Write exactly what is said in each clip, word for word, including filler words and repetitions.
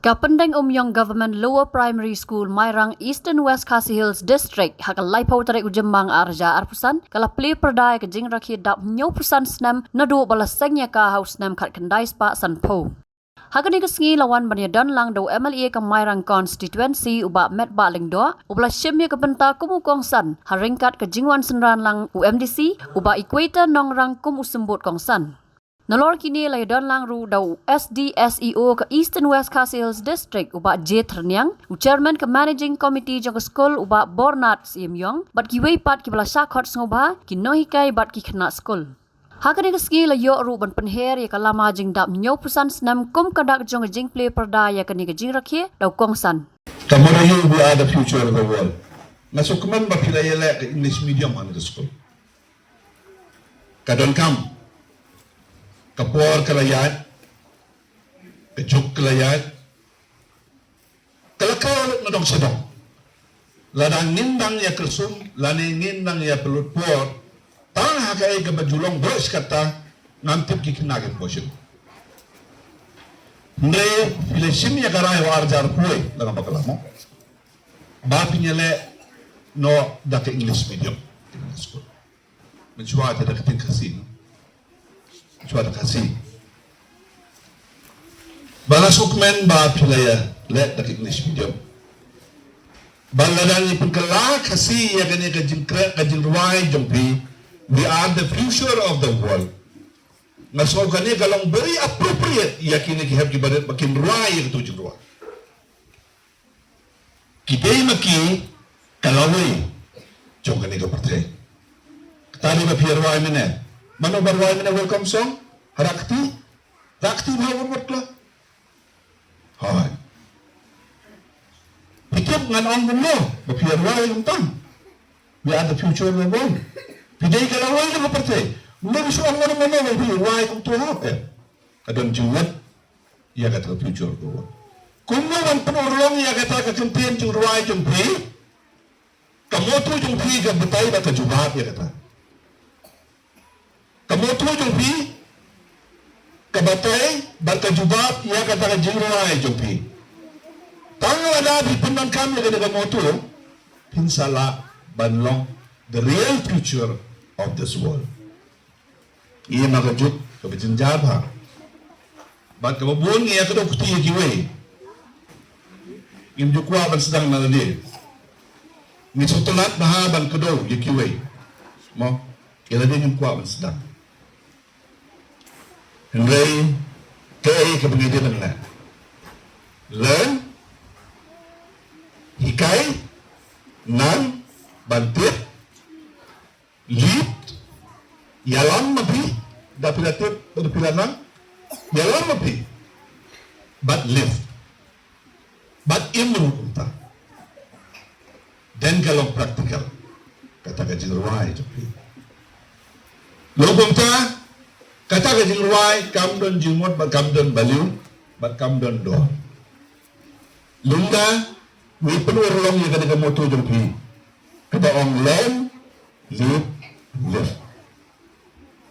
Ka Pyndeng Umïong Government Lower Primary School, Mairang, Eastern West Khasi Hills District, ha ka laiphew tarik u Jymmang arhajar arphew san, ka la plie pyrda ïa ka jingrakhe dap hynñiewphew san snem naduh ba la seng ïa ka ha u snem khatkhyndai spah sanphew. Ha kane ka sngi la wan ban ïadon lang da u M L A ka Mairang Constituency, u Bah Metbah Lyngdoh, uba la shim ïa ka bynta kum u kongsan, ha ryngkat ka jingwan synran lang u M D C, u Bah Equator Nongrang kum u symbud kongsan. Nalor kine la ïadon lang ruh da u S D S E O ka Eastern West Khasi Hills District, u Bah J Tyrniang, u Chairman ka Managing Committee jong ka skul, u Bah Bornat Syiemïong, bad kiwei pat kiba la shah khot sngewbha, ki nonghikai bad ki khynnah skul. Ha kane ka sngi la ïoh ruh ban pynher ïa ka lama jingdap hynñiewphew san snem kum ka dak jong ka jingplie pyrda ïa kane ka jingrakhe da u kongsan. Ka motto, "You, we are the future of the world." Nga sngewkmen ba phi la ïaleh ka English medium ha kane ka skul. Ka donkam. Ka por ka la ïaid. Ka juk ka la ïaid. Ka la khaw lut na dong sha dong. Lada ngin dang ïa kyrsum, lane ngin dang ïa pynlut por, tang ha kaei kaba ju long baroh shi katta, ngam tip ki khynnah kin bishni. Hynrei phi la shim ïa ka rai ha u arhajar arphew, la ngam bakla mo, ba phin ïaleh noh da ka English medium, English school. Mynshuwa te da ka ktien Khasi. Mynshuwa da Khasi. Ba la sngewkmen ba phi la ïaleh da ka English medium. Ba lada ngi pynkylla Khasi ïa kane ka jingkren, ka jingrwai jong phi, "We are the future of the world." Nga sngew kane ka long very appropriate ïa kine ki hep ki barit ba kin rwai ïa katu jingrwai. Ki dei ma ki ka lawei jong kane ka pyrthei. Kata dei ba phi rwai mynne. Mano ba rwai mynne welcome song? Hara kti? Hara kti ba hawon wat kla. Hai. Phi tip ngan ong kumno ba phi rwai kumta. "We are the future of the world." Phi dei ka lawei jong ka pyrthei. Mynne shu ong mano mano ba phi rwai kumta ha. Eh. Ka don jingmut ïa kata ka future ka. Kumno ban pynurlong ïa kata ka kyntien jingrwai jong phi? Ka motto jong phi ka batai bad ka jubab ïa kata. Ka motto jong phi ka batai bad ka jubab ïa kata ka jingrwai jong phi. Tang lada phi pyndonkam ïa kata ka motto, phin sa lah ban long the real future of this world. Ïa ma ka juk kaba jynjar bha. Bad kaba bun ngi ïa kdew kti ïa kiwei. Ngim ju kwah ban sdang na lade. Ngi sngewtynnat bha ban kdew ïa kiwei. Mo, ïa lade ngim kwah ban sdang. Hynrei kaei kaba ngi dei ban leh? Learn, hikai, nang, ban tip, lead, ïalam ma phi, da phi la tip, da phi la nang, ïalam ma phi, bad live, bad im ruh kumta. Then ka long practical kata ka jingrwai jong phi. Long kumta, kata ka jingrwai kam don jingmut bad kam don baliew bad kam don dor. Lymda ngi pynurlong ïa kata ka motto jong phi, kaba ong learn, lead, live.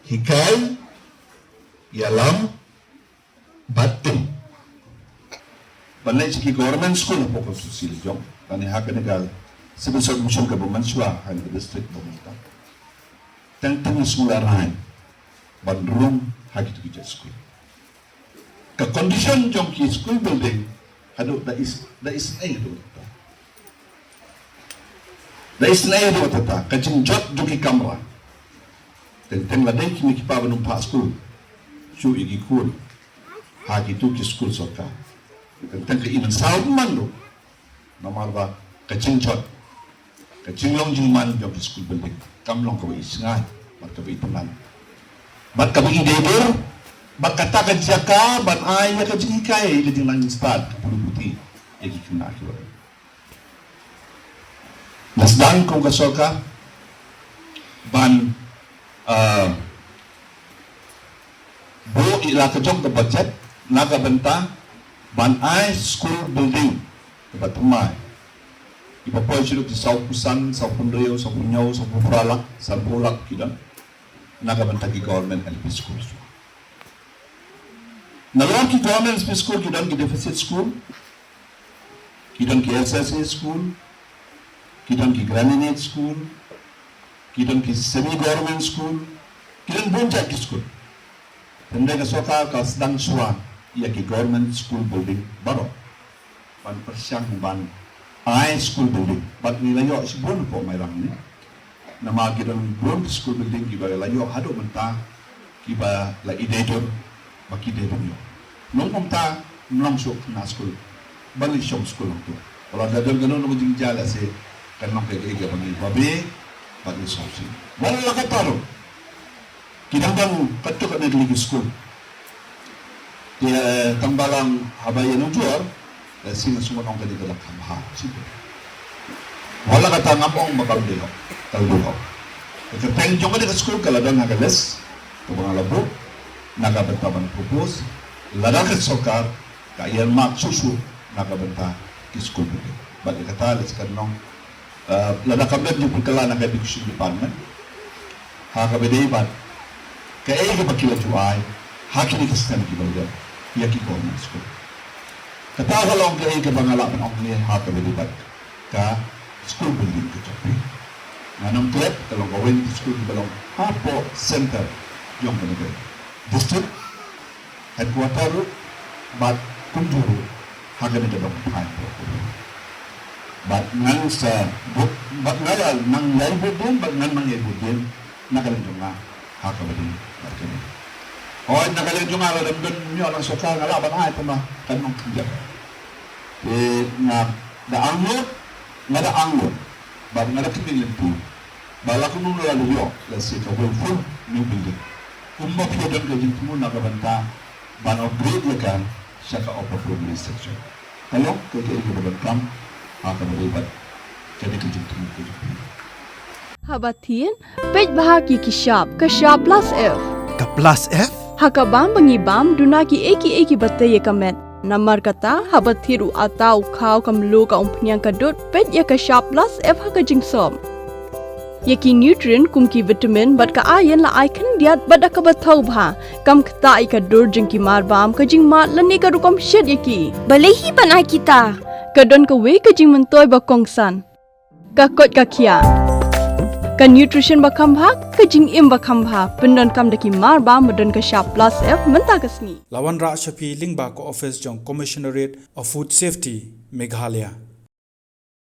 Hikai, ïalam, bad im. Ban leit sha ki government school hapoh ka constituency la jong, lane ha kane ka civil service mission kaba mynshuwa ha kane ka district ba mynta. Teng teng ngi sngewlehraiñ ban rung ha kitu ki jait school. Ka condition jong ki school building haduh da is, da isynei haduh katta. Da isynei haduh katta, ka jingjot jong ki kamra. Teng teng la dei kine ki pa ba ym pat skul, shu ïa ki khun ha kitu ki skul sorkar. Teng teng ka i mynsaw man ruh. Namar ba ka jingjot, ka jinglong jingman jong ki school building kam long kaba i shngaiñ bad kaba i tynnad bad kaba i dei dur. Bad kata ka jaka ban ai ïa ka jinghikai, ïa ka jingnang jingstad, ka pule puthi ïa ki khynnah kiba Nga sdang kum ka sorkar ban, ah, buh ïa la ka jong ka budget na ka bynta ban ai school building kaba thymmai, kiba poi sha ki sawphew san, sawphew hynriew, sawphew hynñiew, sawphew phra lak, sanphew lak ki don na ka bynta ki government L P school. Nalor ki government L P school ki don ki deficit school, Ki don ki S S A school, ki don ki Grandinate school, ki don ki semi government school, ki don bun jait ki school. Hynrei ka sorkar ka sdang shuwa ïa ki government school building baroh ban pyrshang ban ai school building. Bad ngi la ïoh shibun hapoh Mairang ne. Namar ki don bun school building kiba la ïoh haduh mynta kiba la i dei dur ba ki dei ban ïoh. Nong kumta ym long shuh khynnah school ban leit shong school hangto. Ba la da don kano kano ka jingjia lehse kan long kaei kaei kaba ngi babe bad ngi sngewsih. Wat la katta ruh ki dang don katto katne tylli ki school. Te tang ba lang haba ïanujor, eh, sing sumon ong ka dei ka la kham bha. Wat la katta ngam ong ba kam dei hok, ka la dei hok. Ka kyrteng jong ka dei ka school ka la don ha ka list kaba nga la buh na ka bynta ban propose, lada ka sorkar ka earmark shuh shuh na ka bynta ki school building. Bad ïa kata lehse kan long, eh, lada ka met jingpynkylla na ka education department ha kaba dei bad kaei kaba ki la ju ai ha kine ki snem kiba la dep ïa ki government school. Kata ka long kaei kaba nga lah ban ong ne ha kaba dei bad ka school building ka jong phi. Ngan ym klet, ka long kawei ka school kaba long hapoh center jong kane ka district, headquarter ruh bad kumjuh ruh ha kane ka dong thaiñ. Bad ngan sa bud, bad nga la nang ïai bud dien, bad ngan nang ïai bud dien na ka liang jong nga ha kaba dei bad kane. Hooid, na ka liang jong nga lada ym don, ym ïoh na sorkar, nga lah ban ai, tangba kan ym khyndiat. Te nga da angnud, nga da angnud bad nga da khmih lynti ba la kumno la ïoh lehse kawei full new building. Kumba phi don ka jingthmu na ka bynta ban upgrade ïa ka sha ka upper primary section. Ka long kaei kaei kaba donkam ha kaba dei bad kane ka jingthmu ka jong phi. Haba thied, peit bha ïa ki shap, ka shap plus F. Ka plus F? Ha ka bam ba ngi bam, duna kiei kiei kiba tei ïa ka met. Namar kata, haba thied u atta, u khaw, ka mluh, ka umphniang, ka dud, peit ïa ka shap plus F ha ka jingsop. Ïa ki nutrient kum ki vitamin bad ka iron la ai khyndiat bad da kaba thaw bha. Kam ktah ïa ka dur jong ki marbam, ka jingmad lane ka rukom shet ïa ki. Balei hi ban ai kita? Ka don kawei ka jingmyntoi ba kongsan. Ka koit ka khiah. Ka nutrition ba kham bha, ka jingim ba kham bha. Pyndonkam da ki marbam ba don ka shap plus F mynta ka sngi. La wanrah sha phi lyngba ka office jong Commissionerate of Food Safety, Meghalaya.